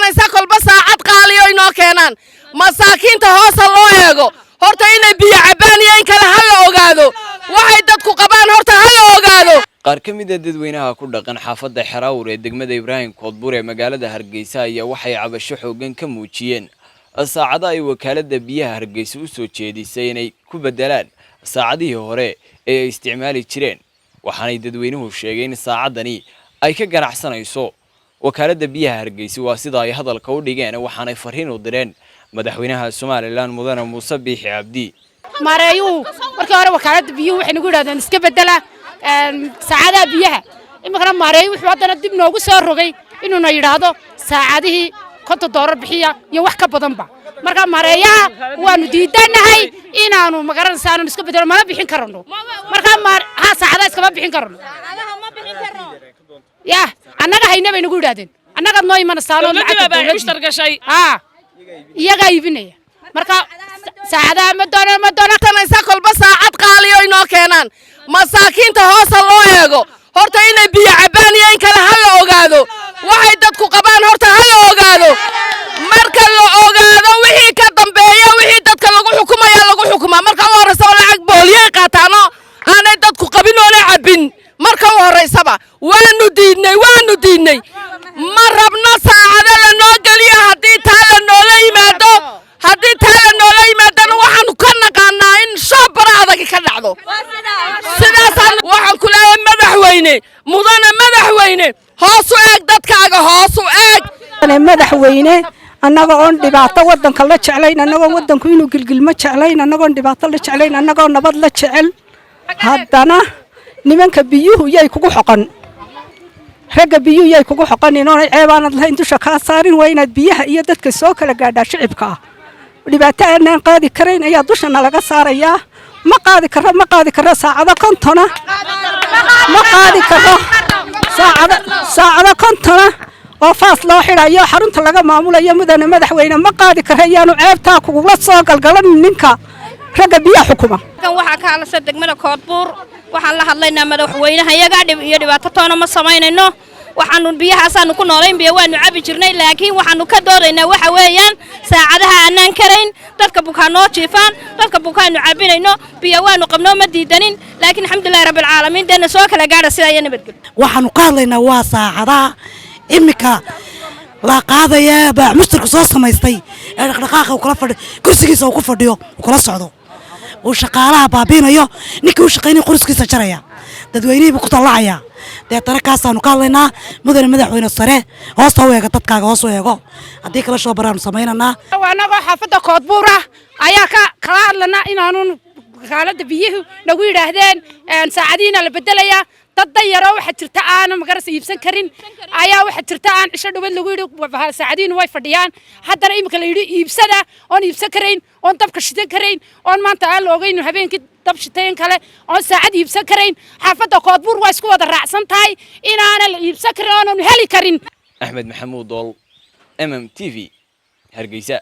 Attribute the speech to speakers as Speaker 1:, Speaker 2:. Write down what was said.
Speaker 1: Tanaysa kolba saacad qaaliyo inoo keenaan. Masaakiinta hoosa loo eego. Horta inay biyo cabbaan iyo in kale ha la ogaado. Waxay dadku qabaan horta ha la ogaado.
Speaker 2: Qaar ka mid a dadweynaha ku dhaqan xaafadda Xeraawur ee degmada Ibraahim Koodbuur ee magaalada Hargeysa ayaa waxay cabasho xooggan ka muujiyeen saacado ay wakaaladda biyaha Hargeysa u soo jeedisay inay ku beddelaan saacadihii hore ee ay isticmaali jireen. Waxaanay dadweynuhu sheegay in saacaddani ay ka ganacsanayso wakaaladda biyaha Hargeysa, waa sida ay hadalka u dhigeen. Waxaanay fariin u direen madaxweynaha Somaliland, Mudane Muuse Biixi Cabdi.
Speaker 3: Maareeyuhu markii hore wakaaladda biyuhu waxay nagu yidhahdeen iska bedela saacadaha biyaha. Iminkana maareeyu wuxuu haddana dib noogu soo rogay inuuna yidhaahdo saacadihii $50 bixiya iyo wax ka badanba. Marka maareeyaha waanu diidanahay inaanu magaranaysa aanu iska bedelo, mana bixin karano. Marka ha saacadaha iskama bixin karano. Yah, annaga hayna bay nagu yidhahdeen, annagaad noo imanaysaanoo lacagta dowladda haa iyagaa iibinaya. Marka saacadaha ma doono, ma doono.
Speaker 1: Tanaysa kolba saacad qaaliyo inoo keenaan. Masaakiinta hoosa loo eego. Horta inay biyo cabbaan iyo in kale ha la ogaado. Waxay dadku qabaan horta ha la ogaado. Marka la ogaado wixii ka dambeeya, wixii dadka lagu xukumaya lagu xukumaa. Marka u horraysa lacag booliyay qaataano aanay dadku qabin oona cabbin. Marka u horraysaba waanu diidnay, waanu diidnay. Ma rabno saacado lanoo geliyo. Haddii taa la noola yimaado, haddii taa la noola yimaadana, waxaanu ka naqaanaa in shoobara adagi ka dhacdo. Sidaasaan waxaan ku leeyahay madaxweyne, mudane madaxweyne, hoos u eeg dadkaaga, hoos u eeg.
Speaker 4: Madaxweyne, annaga oon dhibaato waddanka la jeclayn, annagoon waddanku inuu gilgilmo jeclayn, annagoon dhibaato la jeclayn, annagoo nabad la jecel, haddana nimanka biyuhu yay kugu xoqan, ragga biyuhu yay kugu xoqanin oonay ceebaanad lahayn dusha kaa saarin. Waa inaad biyaha iyo dadka soo kala gaadhaa. Shicibka ah dhibaato aanaan qaadi karayn ayaa dusha nalaga saarayaa. Ma qaadi karo, ma qaadi karo saacado 50-a, ma qaadi karo saacado, saacado 50-a oo faas loo xidhayo xarunta laga maamulayo. Mudane madaxweyne, ma qaadi karo. Ayaanu ceebtaa kugula soo galgalan ninka ragga biyaha xukuma.
Speaker 5: Kan waxaa ka hadlasha degmada Koodbuur. Waxaan la hadlaynaa madaxweynaha iyaga. Dhib iyo dhibaato toona ma samaynayno. Waxaanu biyahaasaanu ku noolayn, biyo waanu cabi jirnay, laakiin waxaanu ka doodaynaa waxa weeyaan saacadaha aanaan karayn. Dadka bukaa noo jiifaan, dadka bukaanu cabbinayno. Biyo waanu qabnoo, ma diidanin, laakiin alxamdulillahi rabbilcaalamiin deena soo kala gaadha sidaa iyo nabadgelyo.
Speaker 6: Waxaanu ka hadlaynaa waa saacadaha iminka la qaadaya baac mushtarku soo samaystay ee dhaqdhaqaaqa uu kula fadhi kursigiisa uu ku fadhiyo, uu kula socdo, uu shaqaalaha baabiinayo, ninkii u shaqaynaya qoriskiisa jaraya, dadweynihiibu ku tallacaya. Deetana kaasaanu ka hadlaynaa. Mudane madaxweyne sare, hoosta u eego dadkaaga, hoos u eego. Haddii kala soo baraanu samaynaynaa.
Speaker 3: Annagoo xaafadda Koodbuur ah ayaa ka kala hadlanaa inaanun wakaaladda biyuhu nagu yidhaahdeen saacadihiina la bedelayaa. Dad danyaroo waxaa jirta aana magarasa iibsan karin ayaa waxaa jirta aan cisho dhawad lagu yidhi saacadihiina way fadhiyaan. Haddana iminka la yidhi iibsada, oon iibsan karayn, oon dabka shidan karayn, oon maanta aan la ogeyn habeenkii dab shitayn kale, oon saacad iibsan karayn. Xaafadda Koodbuur waa isku wada raacsan tahay inaana la iibsan karin, oonan heli karin.
Speaker 2: Axmed Maxamuud Dool, MM TV, Hargeysa.